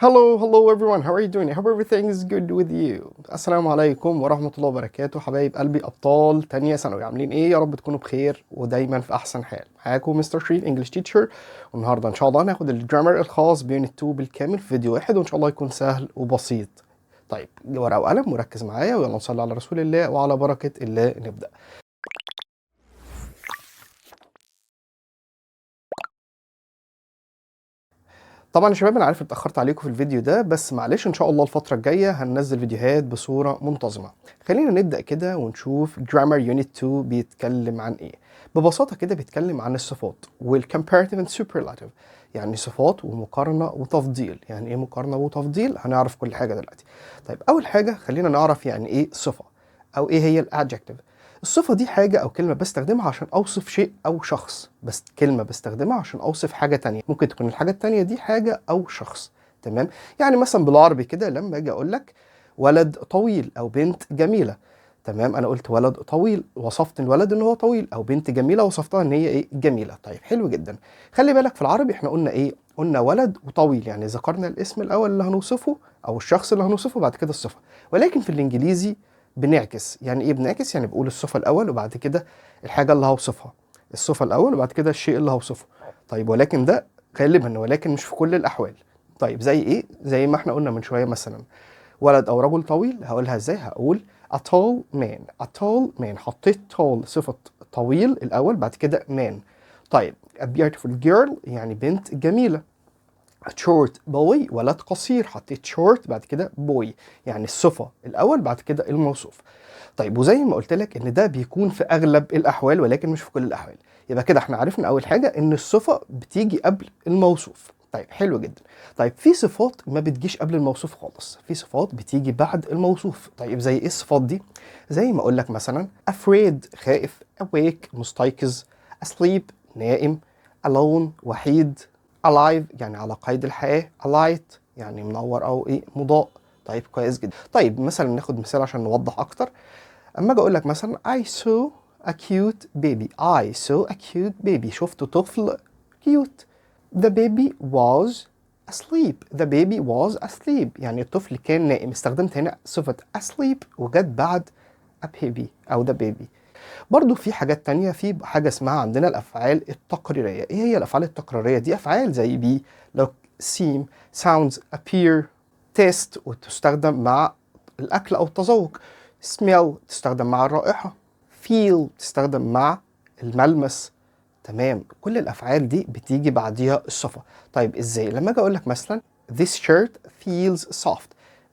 Hello, hello everyone. How are you doing? I hope everything is good with you. السلام عليكم ورحمة الله وبركاته حبايب قلبي، أبطال تانية ثانوي، عاملين إيه؟ يا رب تكونوا بخير ودايما في أحسن حال. معاكم مستر شريف English teacher، والنهارده إن شاء الله هناخد ال grammar الخاص ب unit 2 بالكامل في فيديو واحد، وإن شاء الله يكون سهل وبسيط. طيب ورقة وقلم وركز معايا، ويلا نصلي على رسول الله وعلى بركة الله نبدأ. طبعا يا شباب انا عارف اتاخرت عليكم في الفيديو ده، بس معلش ان شاء الله الفترة الجاية هننزل فيديوهات بصورة منتظمة. خلينا نبدا كده ونشوف grammar unit 2 بيتكلم عن ايه. ببساطة كده بيتكلم عن الصفات وال comparative and superlative، يعني صفات ومقارنة وتفضيل. يعني ايه مقارنة وتفضيل؟ هنعرف كل حاجة دلوقتي. طيب اول حاجة خلينا نعرف يعني ايه صفة او ايه هي ال adjective. الصفة دي حاجة أو كلمة بستخدمها عشان أوصف شيء أو شخص، بس كلمة بستخدمها عشان أوصف حاجة تانية، ممكن تكون الحاجة التانية دي حاجة أو شخص، تمام؟ يعني مثلا بالعربي كده لما أجي أقول لك ولد طويل أو بنت جميلة، تمام؟ أنا قلت ولد طويل، وصفت الولد إن هو طويل، أو بنت جميلة وصفتها إن هي إيه؟ جميلة. طيب حلو جدا. خلي بالك في العربي إحنا قلنا إيه؟ قلنا ولد وطويل، يعني ذكرنا الاسم الأول اللي هنوصفه أو الشخص اللي هنوصفه بعد كده الصفة. ولكن في الإنجليزي بنعكس. يعني ايه بنعكس؟ يعني بقول الصفة الأول وبعد كده الحاجة اللي هوصفها، الصفة الأول وبعد كده الشيء اللي هوصفه. طيب ولكن ده غالبا، ولكن مش في كل الأحوال. طيب زي ايه؟ زي ما احنا قلنا من شوية مثلا ولد أو رجل طويل، هقولها ازاي؟ هقول a tall man. a tall man، حطيت tall صفة طويل الأول بعد كده man. طيب a beautiful girl يعني بنت جميلة. A short boy ولد قصير، حطيت short بعد كده boy، يعني الصفة الأول بعد كده الموصوف. طيب وزي ما قلت لك إن ده بيكون في أغلب الأحوال ولكن مش في كل الأحوال. يبقى كده احنا عرفنا أول حاجة إن الصفة بتيجي قبل الموصوف. طيب حلو جدا. طيب في صفات ما بتجيش قبل الموصوف خالص، في صفات بتيجي بعد الموصوف. طيب زي إيه الصفات دي؟ زي ما أقول لك مثلا afraid خائف، awake مستيقظ، asleep نائم، alone وحيد، alive يعني على قيد الحياة، alight يعني منور أو إيه مضاء. طيب كويس جدا. طيب مثلا ناخد مثال عشان نوضح أكتر. أما أجي أقول لك مثلا I saw a cute baby. I saw a cute baby، شفت طفل cute. The baby was asleep. The baby was asleep يعني الطفل كان نائم. استخدمت هنا صفة asleep وجت بعد a baby أو the baby. برضو في حاجات تانية، في حاجة اسمها عندنا الأفعال التقريرية. إيه هي الأفعال التقريرية دي؟ أفعال زي be، look، seem، sounds، appear، taste وتستخدم مع الأكل أو التذوق، smell تستخدم مع الرائحة، feel تستخدم مع الملمس، تمام؟ كل الأفعال دي بتيجي بعديها الصفة. طيب إزاي؟ لما أجي أقول لك مثلا this shirt feels soft.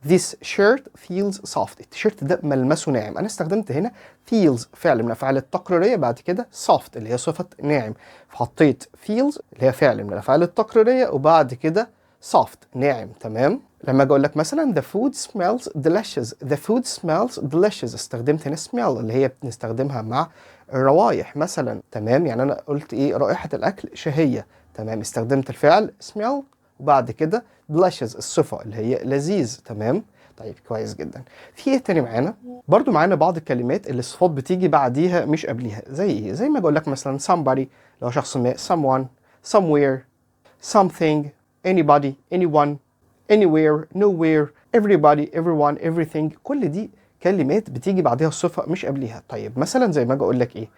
This shirt feels soft، التيشيرت ده ملمسه ناعم. أنا استخدمت هنا feels فعل من الأفعال التقريرية بعد كده soft اللي هي صفة ناعم، فحطيت feels اللي هي فعل من الأفعال التقريرية وبعد كده soft ناعم، تمام؟ لما أجي أقول لك مثلا the food smells delicious. The food smells delicious، استخدمت هنا smell اللي هي بنستخدمها مع الروايح مثلا، تمام؟ يعني أنا قلت إيه؟ رائحة الأكل شهية، تمام؟ استخدمت الفعل smell وبعد كده delicious الصفة اللي هي لذيذ، تمام؟ طيب كويس جدا. في ايه تاني معانا؟ برضو معانا بعض الكلمات اللي الصفات بتيجي بعديها مش قبليها. زي ايه؟ زي ما اقول لك مثلا somebody لو شخص ما، someone، somewhere، something، anybody، anyone، anywhere، nowhere، everybody، everyone، everything. كل دي كلمات بتيجي بعديها الصفة مش قبليها. طيب مثلا زي ما اجي اقول لك ايه؟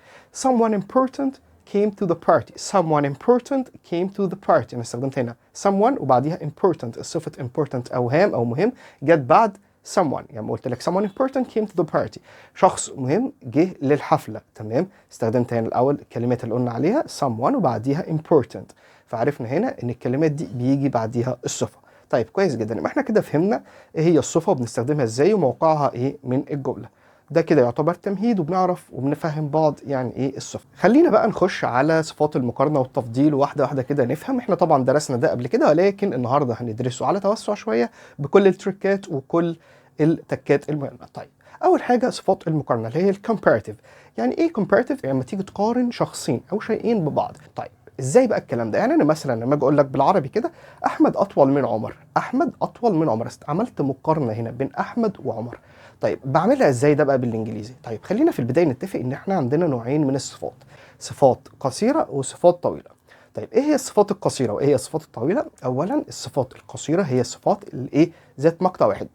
someone important came to the party. someone important came to the party. أنا استخدمت هنا someone وبعديها important، الصفة important أو هام أو مهم جت بعد someone. يعني قلت لك someone important came to the party، شخص مهم جه للحفلة، تمام؟ استخدمت هنا الأول الكلمات اللي قلنا عليها someone وبعديها important، فعرفنا هنا إن الكلمات دي بيجي بعديها الصفة. طيب كويس جدا. يبقى احنا كده فهمنا إيه هي الصفة وبنستخدمها إزاي وموقعها إيه من الجملة. ده كده يعتبر تمهيد وبنعرف وبنفهم بعض يعني ايه الصفة. خلينا بقى نخش على صفات المقارنة والتفضيل واحدة واحدة كده نفهم. احنا طبعا درسنا ده قبل كده، ولكن النهاردة هندرسه على توسع شوية بكل التريكات وكل التكات المهمة. طيب أول حاجة صفات المقارنة اللي هي ال comparative. يعني ايه comparative؟ يعني لما تيجي تقارن شخصين أو شيئين ببعض. طيب ازاي بقى الكلام ده؟ يعني انا مثلا لما اجي اقول لك بالعربي كده احمد اطول من عمر، احمد اطول من عمر، عملت مقارنة هنا بين احمد وعمر. طيب بعملها ازاي ده بقى بالانجليزي؟ طيب خلينا في البداية نتفق ان احنا عندنا نوعين من الصفات، صفات قصيرة وصفات طويلة. طيب ايه هي الصفات القصيرة وايه هي الصفات الطويلة؟ اولا الصفات القصيرة هي الصفات اللي ايه؟ ذات مقطع واحد،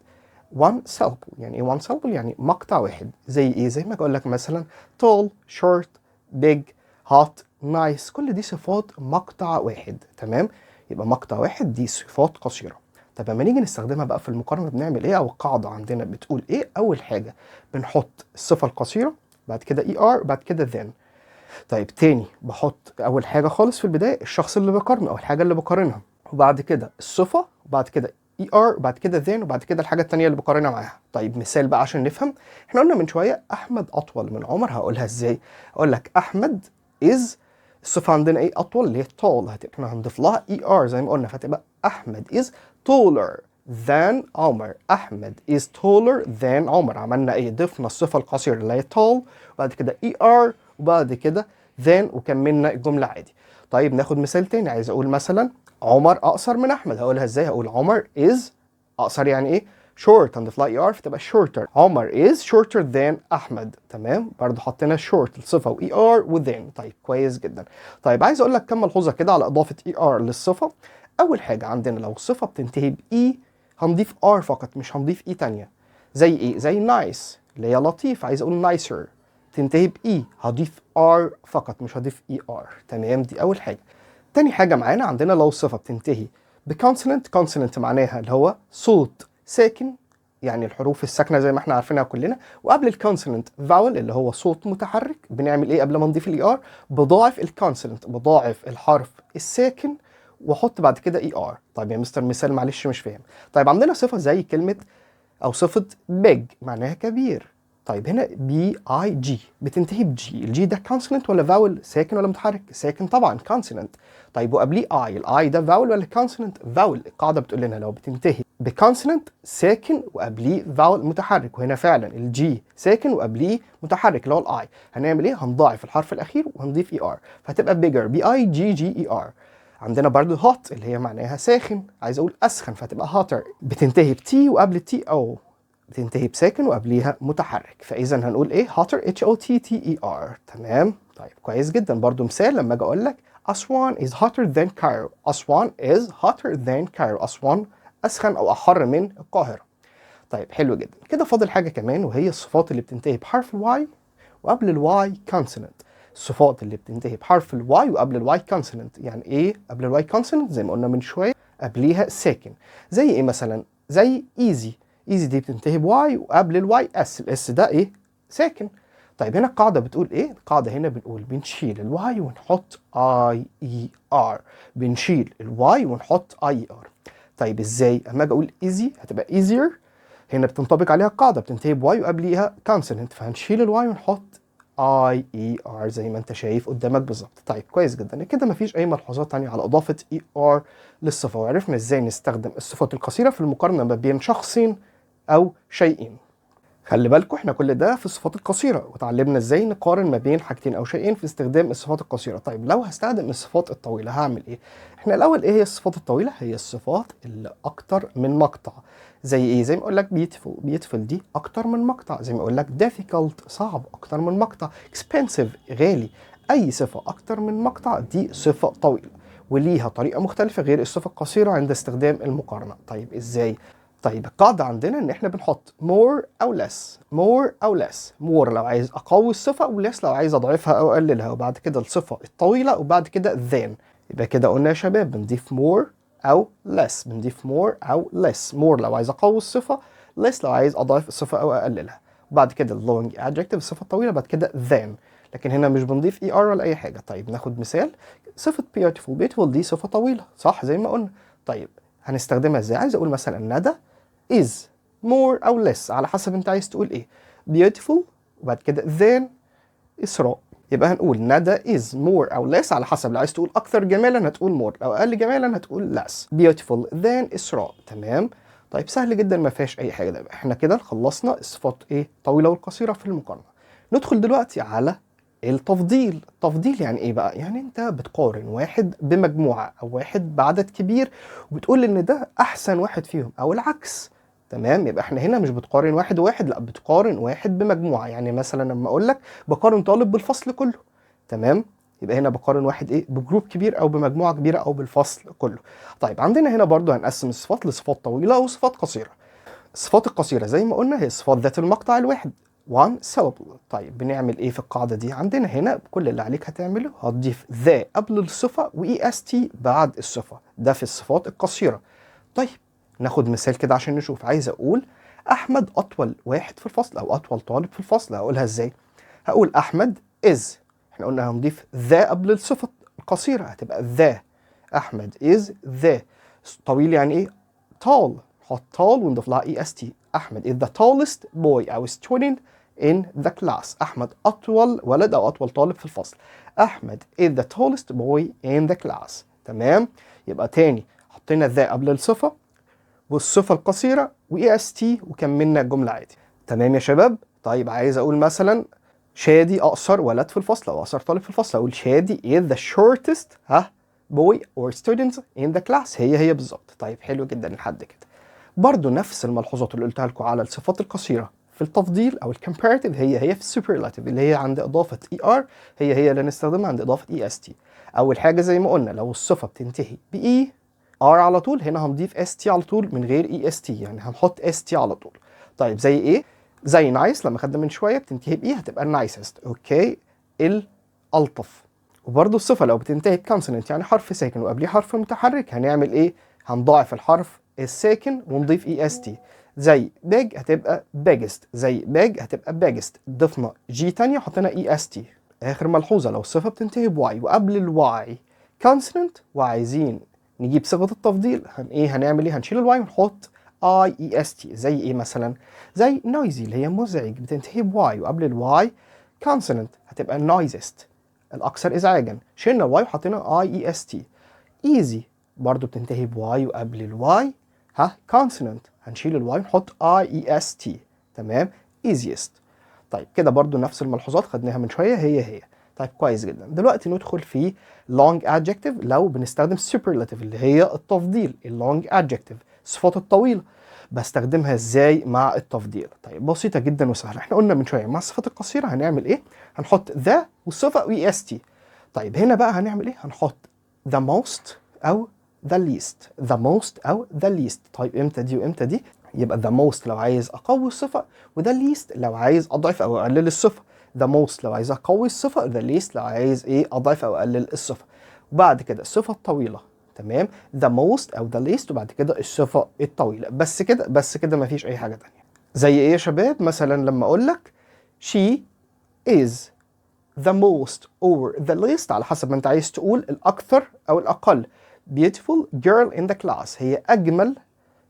one syllable. يعني ايه one syllable؟ يعني مقطع واحد. زي ايه؟ زي ما اقول لك مثلا tall، short، big، hot، nice، كل دي صفات مقطع واحد. تمام، يبقى مقطع واحد دي صفات قصيرة. طب لما نيجي نستخدمها بقى في المقارنة بنعمل ايه، او القاعدة عندنا بتقول ايه؟ اول حاجة بنحط الصفة القصيرة، بعد كده er، بعد كده than. طيب تاني بحط اول حاجة خالص في البداية الشخص اللي بقارنه او الحاجة اللي بقارنها، وبعد كده الصفة، وبعد كده er، وبعد كده than، وبعد كده الحاجة التانية اللي بقارنها معاها. طيب مثال بقى عشان نفهم، احنا قلنا من شوية احمد اطول من عمر، هقولها ازاي؟ اقول لك احمد is، الصفة عندنا ايه؟ اطول، اللي هي tall، هتبقى احنا هنضيف لها er زي ما قلنا، فتبقى احمد is taller than عمر. احمد is taller than عمر. عملنا ايه؟ ضفنا الصفة القصيرة اللي هي tall، وبعد كده er، وبعد كده than، وكملنا الجملة عادي. طيب ناخد مثال تاني، عايز اقول مثلا عمر اقصر من احمد، هقولها ازاي؟ هقول عمر is اقصر يعني ايه؟ short، هنضيف لها er فتبقى shorter. عمر is shorter than احمد. تمام، برضو حطينا short الصفة و er و than. طيب كويس جدا. طيب عايز اقول لك كم ملحوظة كده على اضافه er للصفه. اول حاجة عندنا لو الصفة بتنتهي ب e هنضيف r فقط، مش هنضيف e تانية. زي ايه؟ زي nice اللي هي لطيف، عايز اقول nicer، تنتهي ب e هضيف r فقط، مش هضيف er. تمام، دي اول حاجة. تاني حاجة معانا عندنا لو الصفة بتنتهي ب consonant، consonant معناها اللي هو صوت ساكن، يعني الحروف الساكنة زي ما احنا عارفينها كلنا، وقبل ال consonant vowel اللي هو صوت متحرك، بنعمل ايه قبل ما نضيف ال er؟ بضاعف ال consonant، بضاعف الحرف الساكن واحط بعد كده er. طيب يا مستر مثال معلش مش فاهم. طيب عندنا صفة زي كلمة او صفة big معناها كبير. طيب هنا b i g بتنتهي ب g، ال g ده consonant ولا vowel؟ ساكن ولا متحرك؟ ساكن طبعا، consonant. طيب وقبليه i، ال i ده vowel ولا consonant؟ vowel. القاعدة بتقول لنا لو بتنتهي ب consonant ساكن وقبليه vowel متحرك، وهنا فعلا ال g ساكن وقبليه متحرك اللي هو ال i، هنعمل ايه؟ هنضاعف الحرف الاخير وهنضيف er، فهتبقى bigger، b i g g e r. عندنا برضو hot اللي هي معناها ساخن، عايز اقول اسخن فتبقى hotter، بتنتهي ب t وقبل ال t o، بتنتهي بساكن وقبليها متحرك، فاذا هنقول ايه؟ hotter، h o t t e r. تمام، طيب كويس جدا. برضو مثال لما اجي اقول لك أسوان is hotter than Cairo، أسوان is hotter than Cairo، أسوان أسخن أو أحر من القاهرة. طيب حلو جدا. كده فاضل حاجة كمان، وهي الصفات اللي بتنتهي بحرف ال y وقبل ال y consonant. الصفات اللي بتنتهي بحرف ال y وقبل ال y consonant، يعني ايه قبل ال y consonant؟ زي ما قلنا من شوية قبليها ساكن. زي ايه مثلا؟ زي easy، easy دي بتنتهي ب y وقبل ال y s، ال s ده ايه؟ ساكن. طيب هنا القاعدة بتقول ايه؟ القاعدة هنا بنقول بنشيل ال y ونحط i e r، بنشيل ال y ونحط i e r. طيب ازاي؟ اما اجي اقول easy هتبقى easier، هنا بتنطبق عليها القاعدة بتنتهي ب y وقبليها consonant، فهنشيل ال y ونحط i e r زي ما انت شايف قدامك بالظبط. طيب كويس جدا. كده مفيش اي ملحوظات تانية على اضافه er للصفه، وعرفنا ازاي نستخدم الصفات القصيرة في المقارنة ما بين شخصين او شيئين. خلي بالكم احنا كل ده في الصفات القصيرة، وتعلمنا ازاي نقارن ما بين حاجتين او شيئين في استخدام الصفات القصيرة. طيب لو هستخدم الصفات الطويلة هعمل ايه؟ احنا الاول ايه هي الصفات الطويلة؟ هي الصفات اللي اكتر من مقطع. زي ايه؟ زي ما اقول لك beautiful، beautiful دي اكتر من مقطع. زي ما اقول لك difficult صعب، اكتر من مقطع. expensive غالي. اي صفة اكتر من مقطع دي صفة طويلة، وليها طريقة مختلفة غير الصفة القصيرة عند استخدام المقارنة. طيب ازاي؟ طيب القاعدة عندنا إن إحنا بنحط more أو less، more أو less، more لو عايز أقوي الصفة و less لو عايز أضعفها أو أقللها، وبعد كده الصفة الطويلة وبعد كده than. يبقى كده قلنا يا شباب بنضيف more أو less، بنضيف more أو less، more لو عايز أقوي الصفة، less لو عايز أضعف الصفة أو أقللها، وبعد كده long adjective الصفة الطويلة، بعد كده than. لكن هنا مش بنضيف er ولا أي حاجة. طيب ناخد مثال صفة beautiful، beautiful دي صفة طويلة صح زي ما قلنا. طيب هنستخدمها ازاي؟ عايز أقول مثلا ندى is more أو less على حسب أنت عايز تقول إيه، beautiful وبعد كده than إسراء. يبقى هنقول ندى is more أو less على حسب، لو عايز تقول أكثر جمالا هتقول more، لو أقل جمالا هتقول less. beautiful than إسراء. تمام. طيب سهل جدا ما فيهاش أي حاجة. ده احنا كده خلصنا الصفات إيه طويلة والقصيرة في المقارنة. ندخل دلوقتي على التفضيل. التفضيل يعني ايه بقى؟ يعني انت بتقارن واحد بمجموعة او واحد بعدد كبير وبتقول ان ده احسن واحد فيهم او العكس. تمام. يبقى احنا هنا مش بتقارن واحد وواحد، لا بتقارن واحد بمجموعة. يعني مثلا لما اقول لك بقارن طالب بالفصل كله. تمام. يبقى هنا بقارن واحد ايه؟ ب group كبير او بمجموعه كبيرة او بالفصل كله. طيب عندنا هنا برضو هنقسم الصفات لصفات طويلة وصفات قصيرة. الصفات القصيرة زي ما قلنا هي صفات ذات المقطع الواحد، one syllable. طيب بنعمل ايه في القاعدة دي؟ عندنا هنا كل اللي عليك هتعمله هتضيف the قبل الصفة و est بعد الصفه، ده في الصفات القصيرة. طيب ناخد مثال كده عشان نشوف. عايز اقول احمد اطول واحد في الفصل او اطول طالب في الفصل، هقولها ازاي؟ هقول احمد is، احنا قلنا هنضيف the قبل الصفة القصيرة، هتبقى the. احمد is the طويل يعني ايه؟ tall، نحط tall ونضيف لها est. احمد is the tallest boy او student in the class. احمد اطول ولد او اطول طالب في الفصل. احمد is the tallest boy in the class. تمام، يبقى تاني حطينا the قبل الصفة والصفة القصيرة و est وكملنا الجملة عادي. تمام يا شباب. طيب عايز اقول مثلا شادي اقصر ولد في الفصل او اقصر طالب في الفصل، اقول شادي is the shortest boy or student in the class. هي هي بالظبط. طيب حلو جدا لحد كده. برضو نفس الملحوظات اللي قلتها لكم على الصفات القصيرة في التفضيل او ال comparative هي هي في ال superlative اللي هي عند اضافه er، هي هي اللي نستخدمها عند اضافه est. اول حاجة زي ما قلنا لو الصفة بتنتهي ب er على طول، هنا هنضيف st على طول من غير est، يعني هنحط st على طول. طيب زي ايه؟ زي nice لما خدنا من شوية بتنتهي ب e هتبقى nicest، okay، الالطف. وبرده الصفة لو بتنتهي ب consonant يعني حرف ساكن وقبليه حرف متحرك، هنعمل ايه؟ هنضاعف الحرف الساكن ونضيف est. زي big هتبقى biggest، زي big هتبقى biggest، ضفنا g تانية وحطينا est. اخر ملحوظة لو الصفة بتنتهي ب y وقبل ال y consonant وعايزين نجيب صيغة التفضيل، هن ايه؟ هنعمل ايه؟ هنشيل ال y ونحط i e s t. زي ايه مثلا؟ زي noisy اللي هي مزعج، بتنتهي ب y وقبل ال y consonant هتبقى noisiest الاكثر ازعاجا، شلنا ال y وحطينا i e s t. easy برضو بتنتهي ب y وقبل ال y consonant، هنشيل ال y ونحط i e s t. تمام، easiest. طيب كده برضو نفس الملحوظات خدناها من شوية هي هي. طيب كويس جدا. دلوقتي ندخل في long adjective لو بنستخدم superlative اللي هي التفضيل. ال long adjective الصفات الطويلة بستخدمها ازاي مع التفضيل؟ طيب بسيطة جدا وسهلة. احنا قلنا من شوية مع الصفات القصيرة هنعمل ايه؟ هنحط the والصفة و est. طيب هنا بقى هنعمل ايه؟ هنحط the most او the least، the most او the least. طيب امتى دي وامتى دي؟ يبقى the most لو عايز اقوي الصفة، و the least لو عايز اضعف او اقلل الصفة. the most لو عايز اقوي الصفة، the least لو عايز ايه؟ اضعف او اقلل الصفة. وبعد كده الصفة الطويلة، تمام، the most او the least وبعد كده الصفة الطويلة. بس كده، بس كده، مفيش اي حاجة تانية. زي ايه يا شباب؟ مثلا لما اقول لك she is the most or the least، على حسب ما انت عايز تقول الاكثر او الاقل، beautiful girl in the class، هي اجمل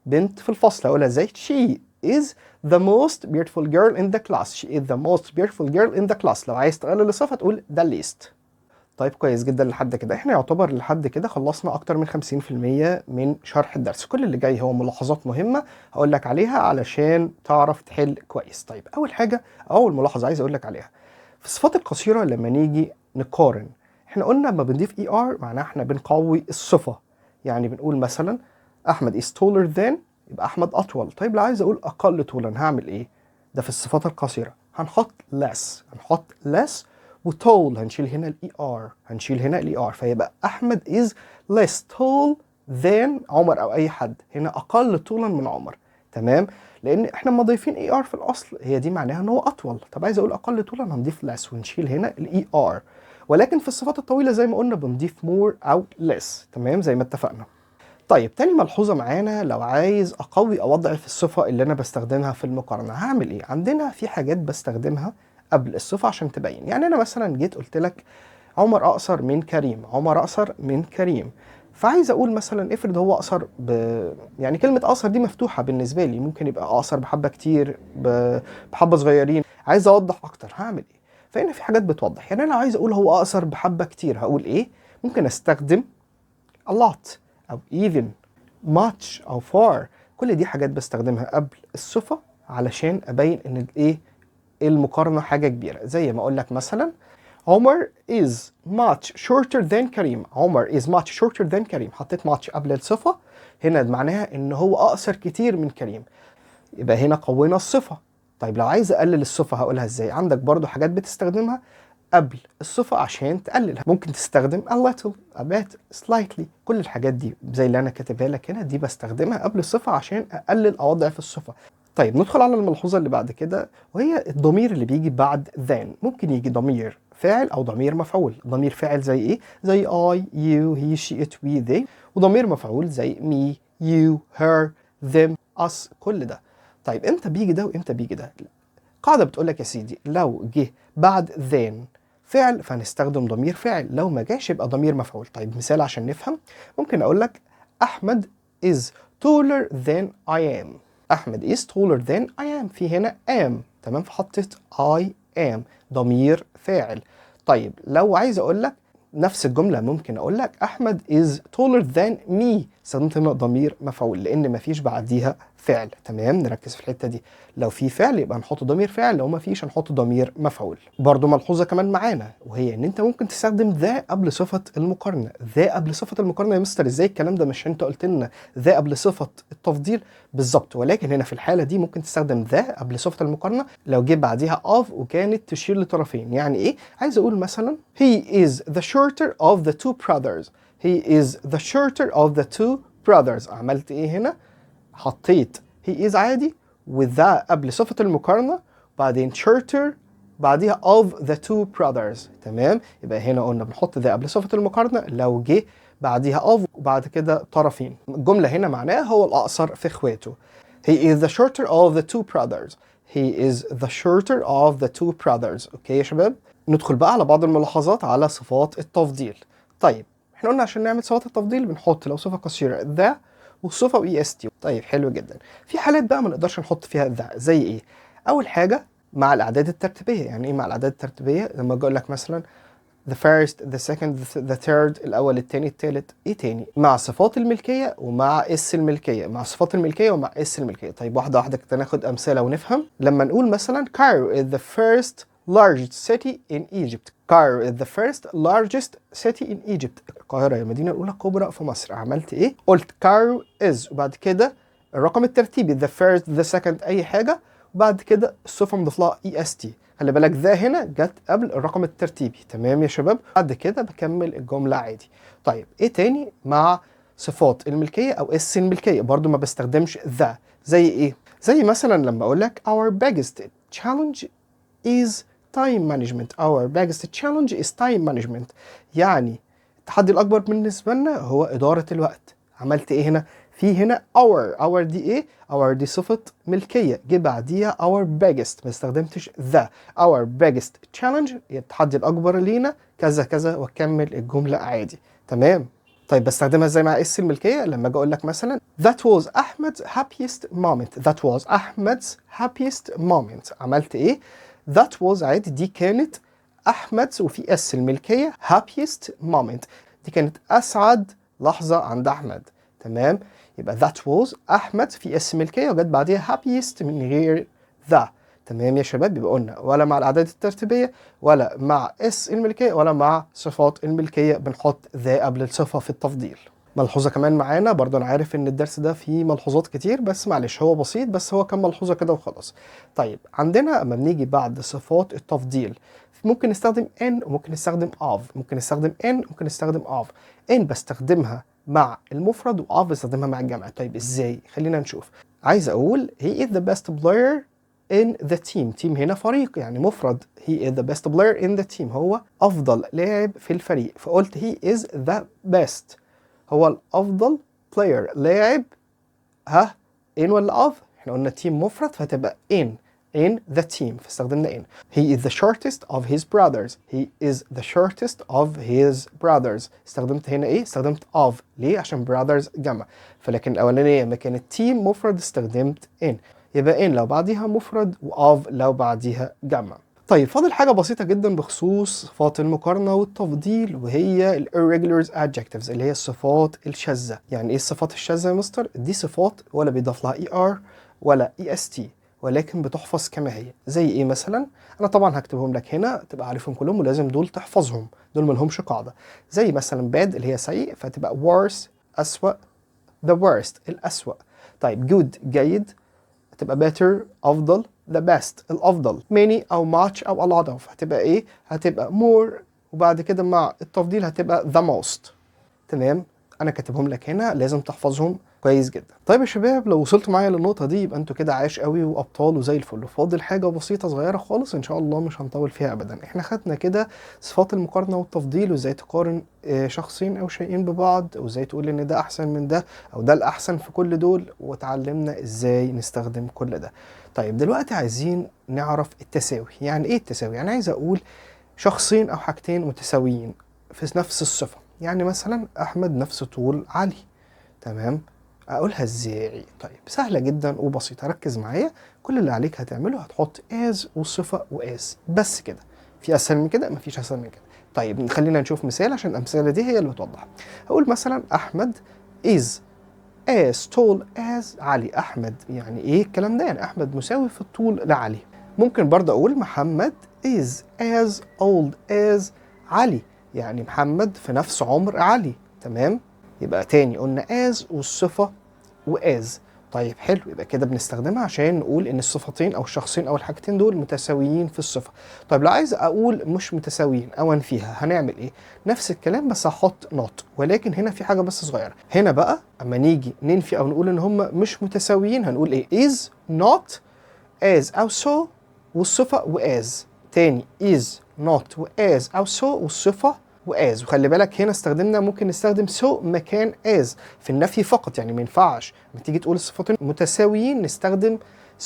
بنت في الفصل. اقولها ازاي؟ she is the most beautiful girl in the class، she is the most beautiful girl in the class. لو عايز تقلل الصفة تقول the least. طيب كويس جدا لحد كده. احنا يعتبر لحد كده خلصنا اكتر من 50% من شرح الدرس. كل اللي جاي هو ملاحظات مهمة هقول لك عليها علشان تعرف تحل كويس. طيب اول حاجة، اول ملاحظة عايز اقول لك عليها في الصفات القصيرة لما نيجي نقارن، احنا قلنا لما بنضيف er معناها احنا بنقوي الصفة، يعني بنقول مثلا احمد is taller than، يبقى احمد اطول. طيب لو عايز اقول اقل طولا هعمل ايه؟ ده في الصفات القصيرة هنحط less، هنحط less و tall هنشيل هنا ال er، هنشيل هنا ال er، فيبقى احمد is less tall than عمر او اي حد، هنا اقل طولا من عمر. تمام، لان احنا لما ضايفين er في الاصل هي دي معناها ان هو اطول. طب عايز اقول اقل طولا هنضيف less ونشيل هنا ال er. ولكن في الصفات الطويلة زي ما قلنا بنضيف more او less. تمام، زي ما اتفقنا. طيب تاني ملحوظة معانا، لو عايز اقوي او اضعف الصفة اللي انا بستخدمها في المقارنة هعمل ايه؟ عندنا في حاجات بستخدمها قبل الصفة عشان تبين. يعني انا مثلا جيت قلت لك عمر اقصر من كريم، عمر اقصر من كريم، فعايز اقول مثلا افرض هو اقصر يعني كلمة اقصر دي مفتوحة بالنسبة لي، ممكن يبقى اقصر بحبه كتير، بحبه صغيرين. عايز اوضح اكتر هعمل ايه؟ فهنا في حاجات بتوضح. يعني انا لو عايز اقول هو اقصر بحبه كتير هقول ايه؟ ممكن استخدم a lot او even much او far. كل دي حاجات بستخدمها قبل الصفة علشان ابين ان الايه المقارنة حاجة كبيرة. زي ما اقول لك مثلا عمر is much shorter than كريم، عمر is much shorter than كريم، حطيت much قبل الصفة هنا معناها ان هو اقصر كتير من كريم، يبقى هنا قوينا الصفة. طيب لو عايز اقلل الصفة هقولها ازاي؟ عندك برضو حاجات بتستخدمها قبل الصفة عشان تقلل. ممكن تستخدم a little، a bit، slightly، كل الحاجات دي زي اللي أنا كاتبها لك هنا دي بستخدمها قبل الصفة عشان أقلل أو أضعف الصفة. طيب ندخل على الملحوظة اللي بعد كده، وهي الضمير اللي بيجي بعد than. ممكن يجي ضمير فاعل أو ضمير مفعول. ضمير فاعل زي إيه؟ زي I، you، he، she، it، we، they. وضمير مفعول زي me، you، her، them، us، كل ده. طيب إمتى بيجي ده وإمتى بيجي ده؟ قاعدة بتقول لك يا سيدي لو جه بعد than فعل فهنستخدم ضمير فاعل، لو ما جاش يبقى ضمير مفعول. طيب مثال عشان نفهم، ممكن أقول لك أحمد is taller than I am. أحمد is taller than I am، في هنا am، تمام، فحطيت I am ضمير فاعل. طيب لو عايز أقول لك نفس الجملة ممكن أقول لك أحمد is taller than me، استخدمت هنا ضمير مفعول لأن مفيش بعديها فعل. تمام، نركز في الحتة دي، لو في فعل يبقى نحط ضمير فاعل، لو مفيش هنحط ضمير مفعول. برضو ملحوظة كمان معانا، وهي إن أنت ممكن تستخدم the قبل صفة المقارنة. the قبل صفة المقارنة يا مستر إزاي الكلام ده؟ مش أنت قلت لنا the قبل صفة التفضيل؟ بالظبط، ولكن هنا في الحالة دي ممكن تستخدم the قبل صفة المقارنة لو جه بعديها of وكانت تشير لطرفين. يعني إيه؟ عايز أقول مثلا he is the shorter of the two brothers. he is the shorter of the two brothers. عملت إيه هنا؟ حطيت he is عادي و the قبل صفة المقارنة، بعدين shorter بعديها of the two brothers. تمام، يبقى هنا قلنا بنحط the قبل صفة المقارنة لو جه بعديها of وبعد كده طرفين. الجملة هنا معناها هو الأقصر في إخواته. He is the shorter of the two brothers. He is the shorter of the two brothers. okay يا شباب، ندخل بقى على بعض الملاحظات على صفات التفضيل. طيب احنا قلنا عشان نعمل صفات التفضيل بنحط لو صفة قصيرة the والصفة و est. طيب حلو جدا. في حالات بقى ما نقدرش نحط فيها the، زي ايه؟ أول حاجة مع الأعداد الترتيبية. يعني ايه مع الأعداد الترتيبية؟ لما أجي أقول لك مثلا the first، the second، the third، الأول الثاني الثالث. إيه تاني؟ مع صفات الملكية ومع s الملكية، مع صفات الملكية ومع s الملكية. طيب واحدة واحدة كده ناخد أمثلة ونفهم. لما نقول مثلا Cairo is the first largest city in Egypt. Cairo is the first largest city in Egypt. القاهرة هي المدينة الأولى كبرى في مصر. عملت إيه؟ قلت Cairo is وبعد كده الرقم الترتيبي the first، the second، أي حاجة، وبعد كده الصفة مضاف لها est. خلي بالك the هنا جت قبل الرقم الترتيبي. تمام يا شباب؟ بعد كده بكمل الجملة عادي. طيب ايه تاني مع صفات الملكية او s الملكية؟ برضو ما بستخدمش the. زي ايه؟ زي مثلا لما اقول لك our biggest challenge is time management. our biggest challenge is time management. يعني التحدي الاكبر بالنسبة لنا هو إدارة الوقت. عملت ايه هنا؟ في هنا our، our دي ايه؟ our دي صفة ملكية، جه بعديها our biggest، ما استخدمتش the. our biggest challenge التحدي الأكبر لينا كذا كذا، واكمل الجملة عادي. تمام؟ طيب بستخدمها ازاي مع s الملكية؟ لما اجي اقول لك مثلا that was Ahmed's happiest moment. that was Ahmed's happiest moment. عملت ايه؟ that was عادي، دي كانت أحمد's وفي s الملكية happiest moment، دي كانت أسعد لحظة عند أحمد. تمام؟ يبقى that was أحمد في s ملكية وجت بعديها happiest من غير the. تمام يا شباب؟ يبقى قلنا ولا مع الأعداد الترتيبية ولا مع s الملكية ولا مع صفات الملكية بنحط the قبل الصفة في التفضيل. ملحوظة كمان معانا، برضو أنا عارف إن الدرس ده فيه ملحوظات كتير بس معلش هو بسيط، بس هو كام ملحوظة كده وخلاص. طيب عندنا أما بنيجي بعد صفات التفضيل ممكن نستخدم in وممكن نستخدم of، ممكن نستخدم in وممكن نستخدم of. in بستخدمها مع المفرد و of بستخدمها مع الجمع. طيب ازاي؟ خلينا نشوف. عايز اقول he is the best player in the team. team هنا فريق يعني مفرد. he is the best player in the team، هو افضل لاعب في الفريق. فقلت he is the best، هو الافضل player لاعب. ها in ولا of؟ احنا قلنا team مفرد فهتبقى in، in the team، فاستخدمنا in. He is the shortest of his brothers. He is the shortest of his brothers. استخدمت هنا ايه؟ استخدمت of. ليه؟ عشان brothers جمع. فلكن الأولانية لما كانت team مفرد استخدمت in. يبقى in لو بعديها مفرد و of لو بعديها جمع. طيب فاضل حاجة بسيطة جدا بخصوص صفات المقارنة والتفضيل، وهي ال irregular adjectives اللي هي الصفات الشاذة. يعني ايه الصفات الشاذة يا مستر؟ دي صفات ولا بيضاف لها er ولا est، ولكن بتحفظ كما هي. زي ايه مثلا؟ انا طبعا هكتبهم لك هنا تبقى عارفهم كلهم، ولازم دول تحفظهم، دول ما لهمش قاعده. زي مثلا bad اللي هي سيء، فتبقى worse اسوأ، the worst الاسوأ. طيب good جيد، تبقى better افضل، the best الأفضل، many أو much أو a lot of هتبقى إيه؟ هتبقى more، وبعد كده مع التفضيل هتبقى the most. تمام؟ أنا كاتبهم لك هنا، لازم تحفظهم كويس جدا. طيب يا شباب، لو وصلتوا معايا للنقطة دي يبقى انتوا كده عاش قوي وأبطال وزي الفل. فاضل حاجة بسيطة صغيرة خالص إن شاء الله مش هنطول فيها أبدا. احنا خدنا كده صفات المقارنة والتفضيل، وإزاي تقارن شخصين أو شيئين ببعض، وإزاي تقول إن ده أحسن من ده أو ده الأحسن في كل دول، وتعلمنا إزاي نستخدم كل ده. طيب دلوقتي عايزين نعرف التساوي. يعني إيه التساوي؟ يعني عايز أقول شخصين أو حاجتين متساويين في نفس الصفة. يعني مثلا أحمد نفس طول علي، تمام؟ أقولها إزاي؟ طيب سهلة جدا وبسيطة، ركز معايا. كل اللي عليك هتعمله هتحط as والصفة و as بس كده. في أسهل من كده؟ مفيش أسهل من كده. طيب خلينا نشوف مثال عشان الأمثلة دي هي اللي بتوضح. هقول مثلا أحمد is as tall as علي. أحمد يعني إيه الكلام ده؟ يعني أحمد مساوي في الطول لعلي. ممكن برضه أقول محمد is as old as علي، يعني محمد في نفس عمر علي. تمام؟ يبقى تاني قلنا as والصفة و as. طيب حلو، يبقى كده بنستخدمها عشان نقول إن الصفتين أو الشخصين أو الحاجتين دول متساويين في الصفة. طيب لو عايز أقول مش متساويين أو أنفيها هنعمل إيه؟ نفس الكلام بس هحط not، ولكن هنا في حاجة بس صغيرة. هنا بقى أما نيجي ننفي أو نقول إن هم مش متساويين هنقول إيه؟ is not as أو so والصفة و as. تاني is not و as أو so والصفة و as. وخلي بالك هنا استخدمنا، ممكن نستخدم so مكان as في النفي فقط، يعني ما ينفعش لما تيجي تقول الصفتين متساويين نستخدم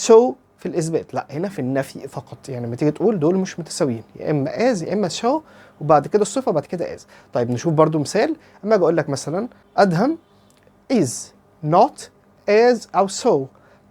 so في الإثبات، لا هنا في النفي فقط. يعني لما تيجي تقول دول مش متساويين يا إما as يا إما so وبعد كده الصفة وبعد كده as. طيب نشوف برضو مثال. أما أجي أقول لك مثلا أدهم is not as أو so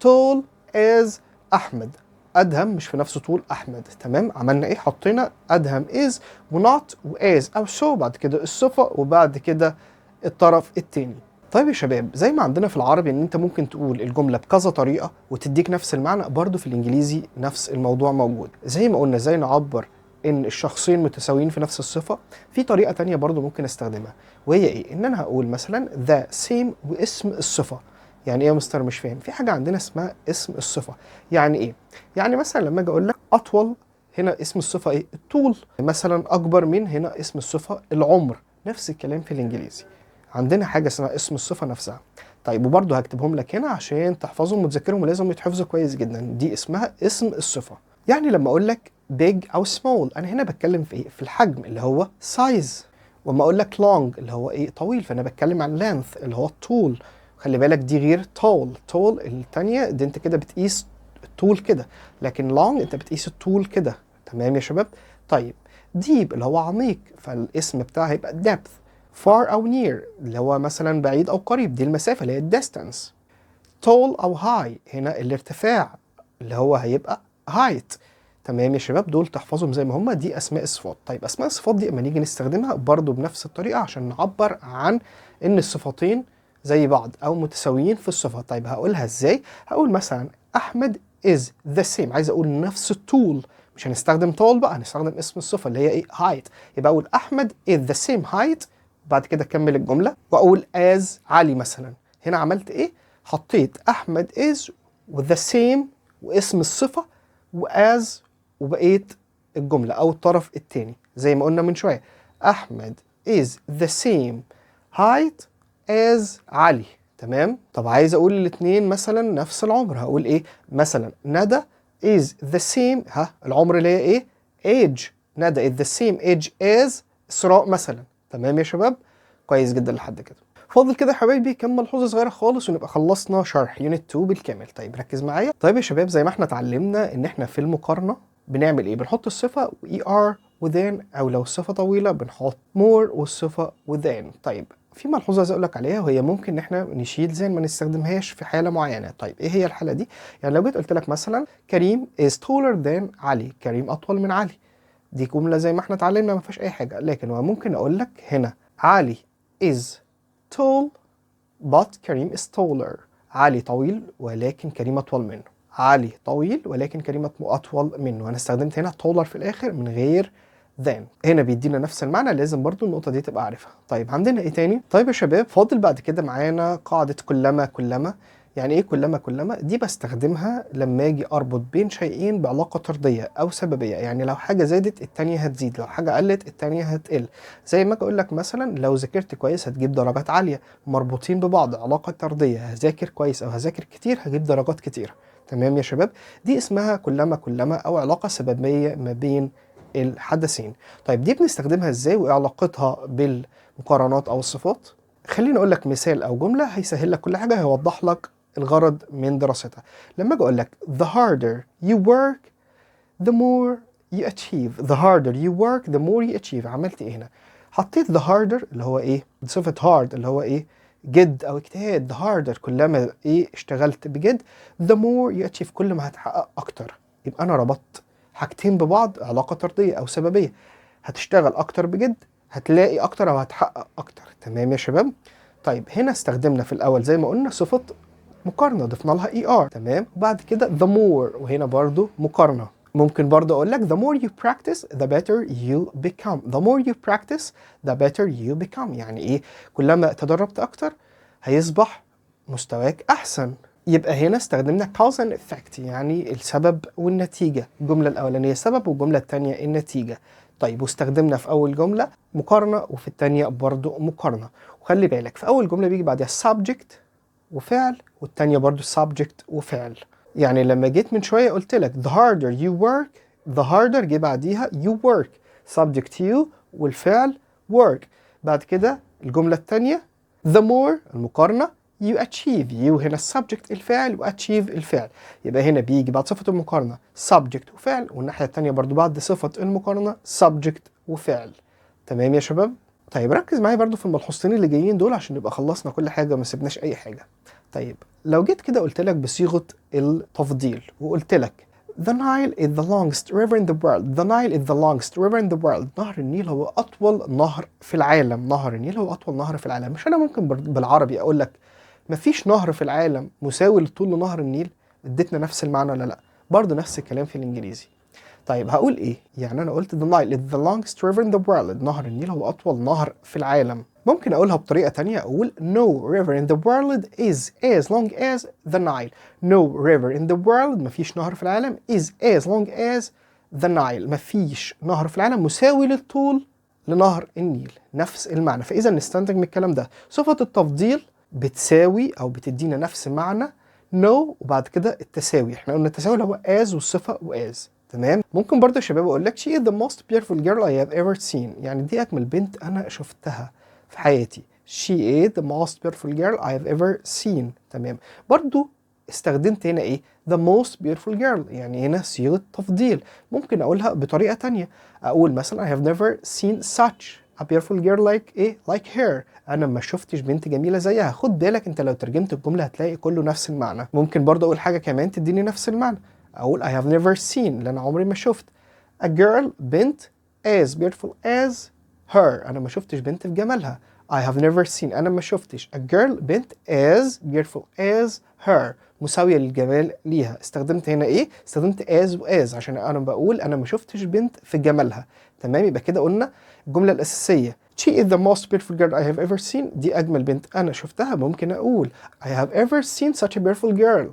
tall as أحمد. أدهم مش في نفس طول أحمد. تمام؟ عملنا إيه؟ حطينا أدهم is و not و as أو so بعد كده الصفة وبعد كده الطرف التاني. طيب يا شباب، زي ما عندنا في العربي إن أنت ممكن تقول الجملة بكذا طريقة وتديك نفس المعنى، برضو في الإنجليزي نفس الموضوع موجود. زي ما قلنا زي نعبر إن الشخصين متساويين في نفس الصفة، في طريقة تانية برضو ممكن استخدمها، وهي إيه؟ إن أنا هقول مثلا the same واسم الصفة. يعني ايه يا مستر مش فاهم؟ في حاجة عندنا اسمها اسم الصفة. يعني ايه؟ يعني مثلا لما اجي اقول لك اطول، هنا اسم الصفة ايه؟ الطول. مثلا اكبر من، هنا اسم الصفة العمر. نفس الكلام في الانجليزي، عندنا حاجة اسمها اسم الصفة نفسها. طيب وبرضه هكتبهم لك هنا عشان تحفظهم وتذاكرهم، ولازم يتحفظوا كويس جدا. دي اسمها اسم الصفة. يعني لما اقول لك big او small، انا هنا بتكلم في ايه؟ في الحجم اللي هو size. وما اقول لك long اللي هو ايه؟ طويل، فانا بتكلم عن length اللي هو الطول. خلي بالك دي غير tall. tall التانية دي انت كده بتقيس الطول كده، لكن long انت بتقيس الطول كده. تمام يا شباب؟ طيب deep اللي هو عميق، فالاسم بتاعها هيبقى depth. far أو near اللي هو مثلا بعيد أو قريب، دي المسافة اللي هي distance. tall أو high هنا الارتفاع اللي هو هيبقى height. تمام يا شباب؟ دول تحفظهم زي ما هم، دي أسماء الصفات. طيب أسماء الصفات دي اما نيجي نستخدمها برضو بنفس الطريقة عشان نعبر عن إن الصفتين زي بعض أو متساويين في الصفة. طيب هقولها إزاي؟ هقول مثلا أحمد is the same، عايز أقول نفس الطول، مش هنستخدم tall بقى، هنستخدم اسم الصفة اللي هي إيه؟ height. يبقى أقول أحمد is the same height، بعد كده أكمل الجملة وأقول as علي مثلا. هنا عملت إيه؟ حطيت أحمد is with the same واسم الصفة و as وبقيت الجملة أو الطرف التاني زي ما قلنا من شوية. أحمد is the same height as علي. تمام؟ طب عايز أقول الاتنين مثلا نفس العمر، هقول إيه؟ مثلا ندى is the same، ها العمر اللي هي إيه؟ age. ندى is the same age as إسراء مثلا. تمام يا شباب؟ كويس جدا لحد كده. فاضل كده يا حبايبي كم ملحوظة صغيرة خالص ونبقى خلصنا شرح unit 2 بالكامل. طيب ركز معايا. طيب يا شباب، زي ما احنا اتعلمنا ان احنا في المقارنة بنعمل ايه؟ بنحط الصفة و er و than، او لو الصفة طويلة بنحط more والصفة و than. طيب في ملحوظة عايز اقول لك عليها، وهي ممكن ان احنا نشيل than ما نستخدمهاش في حاله معينة. طيب ايه هي الحالة دي؟ يعني لو جيت قلت لك مثلا كريم is taller than علي، كريم اطول من علي، دي جملة زي ما احنا اتعلمنا ما فيهاش اي حاجة. لكن وممكن اقول لك هنا علي is tall but كريم is taller، علي طويل ولكن كريم اطول منه. علي طويل ولكن كريم اطول منه. انا استخدمت هنا taller في الاخر من غير than، هنا بيدينا نفس المعنى، لازم برضو النقطة دي تبقى عارفها. طيب عندنا ايه تاني؟ طيب يا شباب، فاضل بعد كده معانا قاعدة كلما كلما. يعني ايه كلما كلما؟ دي بستخدمها لما اجي اربط بين شيئين بعلاقة طرديه او سببيه، يعني لو حاجة زادت التانية هتزيد، لو حاجة قلت التانية هتقل. زي ما اجي اقول لك مثلا لو ذاكرت كويس هتجيب درجات عاليه، مربوطين ببعض علاقة طرديه، هذاكر كويس او هذاكر كتير هجيب درجات كتير. تمام يا شباب؟ دي اسمها كلما كلما او علاقة سببية ما بين الحدثين. طيب دي بنستخدمها ازاي وايه علاقتها بالمقارنات او الصفات؟ خليني اقول لك مثال او جملة هيسهل لك كل حاجه، هيوضح لك الغرض من دراستها. لما اجي اقول لك the harder you work the more you achieve، the harder you work the more you achieve، عملت ايه هنا؟ حطيت the harder اللي هو ايه؟ صفة hard اللي هو ايه؟ جد او اجتهاد. the harder كلما ايه اشتغلت بجد، the more you achieve كل ما هتحقق اكتر. يبقى انا ربطت حاجتين ببعض علاقة طردية او سببية، هتشتغل اكتر بجد هتلاقي اكتر او هتحقق اكتر. تمام يا شباب؟ طيب هنا استخدمنا في الاول زي ما قلنا صفة مقارنة ضفنا لها er، تمام، وبعد كده the more وهنا برضو مقارنة. ممكن برضو اقول لك the more you practice the better you become، the more you practice the better you become، يعني ايه؟ كلما تدربت اكتر هيصبح مستواك احسن. يبقى هنا استخدمنا cause and effect، يعني السبب والنتيجة، الجملة الأولانية سبب والجملة الثانية النتيجة. طيب واستخدمنا في أول جملة مقارنة وفي الثانية برضو مقارنة. وخلي بالك في أول جملة بيجي بعدها subject وفعل، والثانية برضو subject وفعل. يعني لما جيت من شوية قلت لك the harder you work، the harder جه بعديها you work، subject you والفعل work. بعد كده الجملة الثانية the more المقارنة you achieve، you هنا subject الفاعل و achieve الفعل. يبقى هنا بيجي بعد صفة المقارنة subject وفعل، والناحية الثانية برضو بعد صفة المقارنة subject وفعل. تمام يا شباب؟ طيب ركز معايا برضو في الملحوظتين اللي جايين دول عشان نبقى خلصنا كل حاجة وما سيبناش أي حاجة. طيب لو جيت كده قلت لك بصيغة التفضيل وقلت لك The Nile is the longest river in the world. The Nile is the longest river in the world. نهر النيل هو أطول نهر في العالم. نهر النيل هو أطول نهر في العالم. مش أنا ممكن بالعربي أقول لك مفيش نهر في العالم مساوي لطول نهر النيل؟ اديتنا نفس المعنى ولا لا؟ برضه نفس الكلام في الإنجليزي. طيب هقول إيه؟ يعني أنا قلت The Nile is the longest river in the world. نهر النيل هو أطول نهر في العالم. ممكن أقولها بطريقة تانية، أقول No river in the world is as long as the Nile. No river in the world، مفيش نهر في العالم، is as long as the Nile، مفيش نهر في العالم مساوي للطول لنهر النيل. نفس المعنى. فإذا نستنتج من الكلام ده صفة التفضيل بتساوي أو بتدينا نفس معنى no وبعد كده التساوي. احنا قلنا التساوي اللي هو as والصفة و as. تمام. ممكن برضه يا شباب اقول لك she is the most beautiful girl I have ever seen، يعني دي اجمل بنت انا شفتها في حياتي. she is the most beautiful girl I have ever seen. تمام. برضو استخدمت هنا ايه؟ the most beautiful girl، يعني هنا صيغة تفضيل. ممكن اقولها بطريقة تانية، اقول مثلا I have never seen such a beautiful girl like ايه؟ like her، انا ما شفتش بنت جميلة زيها. خد بالك انت لو ترجمت الجملة هتلاقي كله نفس المعنى. ممكن برضو اقول حاجة كمان تديني نفس المعنى، اقول I have never seen، لان عمري ما شفت a girl بنت as beautiful as her، انا ما شفتش بنت في جمالها. I have never seen، انا ما شفتش a girl بنت as beautiful as her، مساوية للجمال ليها. استخدمت هنا ايه؟ استخدمت as و as عشان انا بقول انا ما شفتش بنت في جمالها. تمام. يبقى كده قلنا الجملة الأساسية She is the most beautiful girl I have ever seen، دي أجمل بنت أنا شفتها. ممكن أقول I have ever seen such a beautiful girl،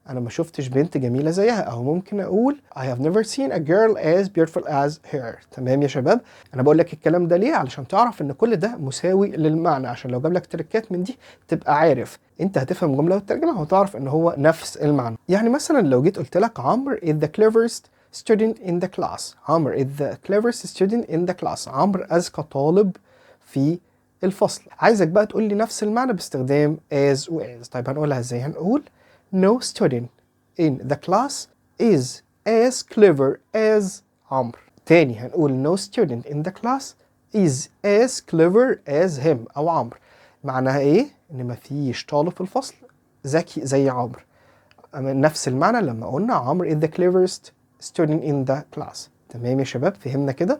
أنا ما شفتش بنت جميلة زيها. أو ممكن أقول I have never seen a girl as beautiful as her. تمام يا شباب؟ أنا بقول لك الكلام ده ليه؟ علشان تعرف إن كل ده مساوي للمعنى، عشان لو جاب لك تريكات من دي تبقى عارف أنت هتفهم جملة والترجمة وتعرف إن هو نفس المعنى. يعني مثلا لو جيت قلت لك عمرو is the cleverest student in the class، عمرو is the cleverest student in the class، عمرو أذكى طالب في الفصل. عايزك بقى تقول لي نفس المعنى باستخدام as و as. طيب هنقولها ازاي؟ هنقول no student in the class is as clever as عمرو. تاني هنقول no student in the class is as clever as him أو عمرو. معناها إيه؟ إن مفيش طالب في الفصل ذكي زي عمرو. نفس المعنى لما قلنا عمرو is the cleverest student in the class. تمام يا شباب؟ فهمنا كده؟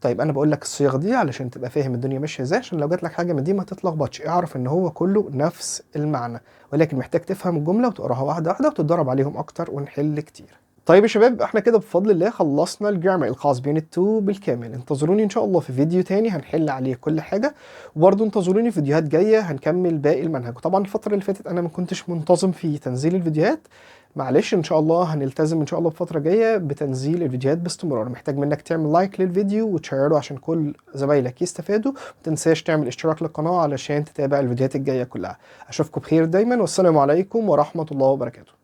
طيب انا بقول لك الصيغ دي علشان تبقى فاهم الدنيا ماشية ازاي، عشان لو جات لك حاجة من دي ما تتلخبطش، اعرف ان هو كله نفس المعنى، ولكن محتاج تفهم الجملة وتقراها واحدة واحدة وتتدرب عليهم اكتر ونحل كتير. طيب يا شباب، احنا كده بفضل الله خلصنا ال grammar الخاص ب unit 2 بالكامل. انتظروني ان شاء الله في فيديو تاني هنحل عليه كل حاجة، وبرضه انتظروني في فيديوهات جاية هنكمل باقي المنهج. وطبعا الفترة اللي فاتت انا ما كنتش منتظم في تنزيل الفيديوهات، معلش، ان شاء الله هنلتزم ان شاء الله بفترة جاية بتنزيل الفيديوهات باستمرار. محتاج منك تعمل like للفيديو وتشيره عشان كل زمايلك يستفادوا. ما تنساش تعمل اشتراك للقناة علشان تتابع الفيديوهات الجاية كلها. اشوفكم بخير دايما، والسلام عليكم ورحمة الله وبركاته.